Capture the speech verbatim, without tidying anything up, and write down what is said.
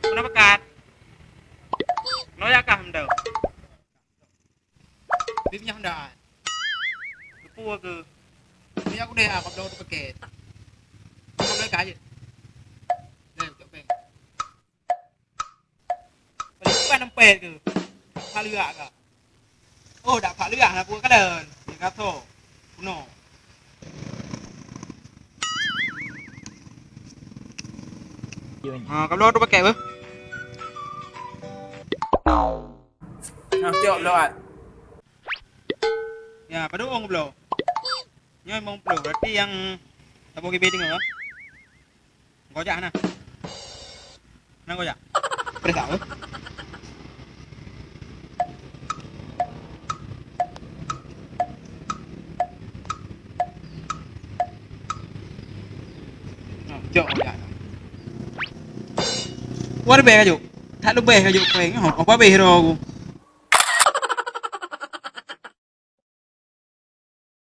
Kenapa kat? Noya kah mendau? Bim nyah dah. Kepu ke? Bim aku deh, aku belum pakai. Aku belum kaya. Dah, cok peng. Paling bukan empat ke? Paling gak ke? Oh, dak pat leuah na peue kalon. Dia kata, kuno. Ha, ka bloe tu pakai beuh. Nah, tiok bloe at. Ya, pada orang bloe. Nyoe limong puluh, berarti yang saboh gibi tinggal. Gojak na. Na gojak. Pedes tak? Nah, jok gojak. Wah, leubeh ka jok. Tak leubeh ka jok prank. Oh, apa habéh roh aku.